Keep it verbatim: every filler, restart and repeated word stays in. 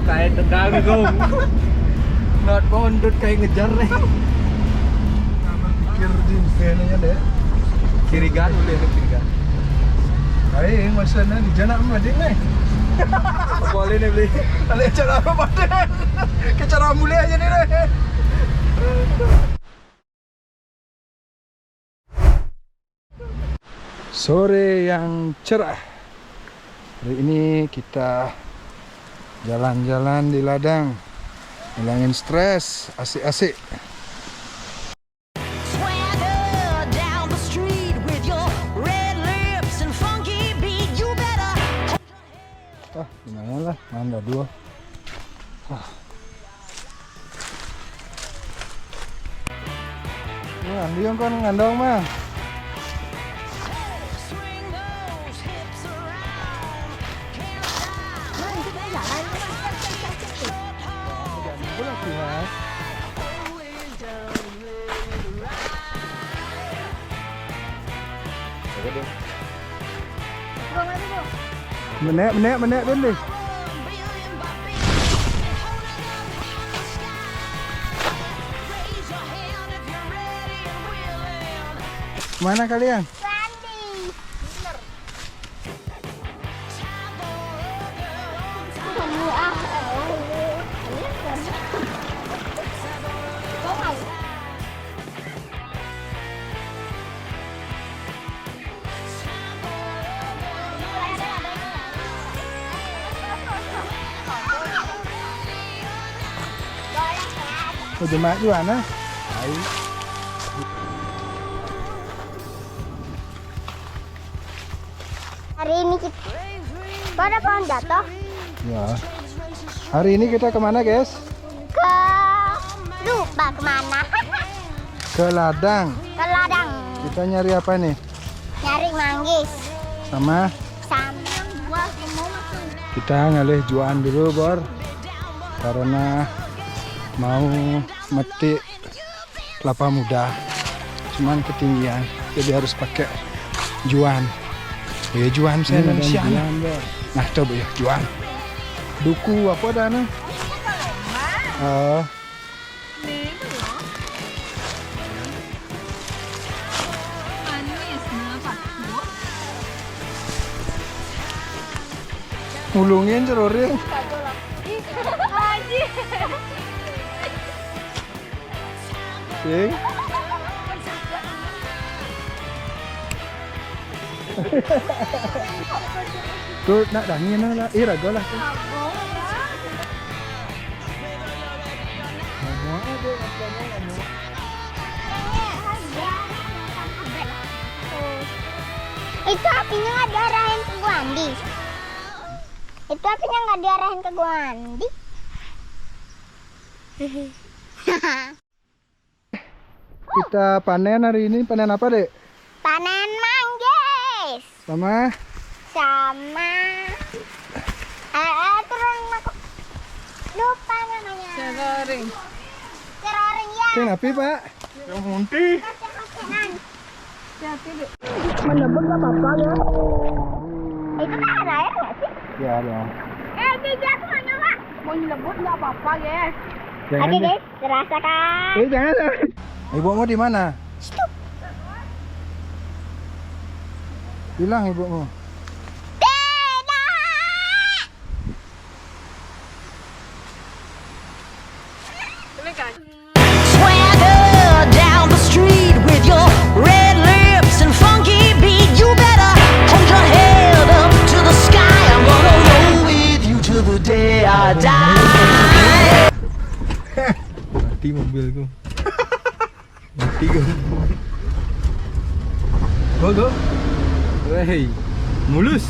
Kayak tendang itu. Not bondot kayak ngejar nih. Pikir di sini ya deh. Kirigan boleh nih, kirigan. Ayo, maksudnya di jalan apa ding nih? Boleh nih beli. Ada cara apa deh? Ke cara mulai aja nih deh. Sore yang cerah. Hari ini kita jalan-jalan di ladang, ngilangin stres, asik-asik. Swagger down the street with your red lips and funky beat. You better. Ah, lumayan lah, nambah dua. Ah. Wah, dia kan ngandong mah. Menek, menek, menek, Din, deh. Mana kalian? Randy. Kamu ah. Udah mak juga nah. Hai. Hari ini kita, kok ada pohon jatuh? Ya. Hari ini kita kemana, guys? Ke, lupa kemana. Ke ladang. Ke ladang. Kita nyari apa nih? Nyari manggis. Sama? Sama. Kita ngalih juaan dulu, Bor. Karena mau metik kelapa muda, cuman ketinggian, jadi harus pakai juan. Ya, juan saya Indonesia. Nah, coba ya, juan. Duku apa dah nih? Oh. Ulungin ceroring. Sing. Tuh, nak dangin lah. Ih, ragu lah. Itu apinya nggak diarahin ke gua, Andi. Itu apinya nggak diarahin ke gua, Andi. Kita panen hari ini, panen apa, Dek? Panen manggis. Sama? Sama. Eh, eh, turun aku. Lupa namanya. Ceroring. Ceroring, ya. Sing api, Pak? Yang munti. Kasih makanan. Hati-hati, Dek. Main lebur nggak apa-apa ya? Itu tahan air nggak sih? Ya dong. Eh, dia jatuh mana, Pak? Mau nyelebut nggak apa-apa ya. Jangan. Oke, deh. Guys, terasa kan? Eh, jangan, jangan. Ibumu di mana? Situ. Bilang ibumu. Tidak. Swagger down the street with your red lips and funky beat. You better hold your head up to the sky. I'm gonna roll with you till the day I die. Mati mobilku. Mati kau. Go, go. Hei, mulus.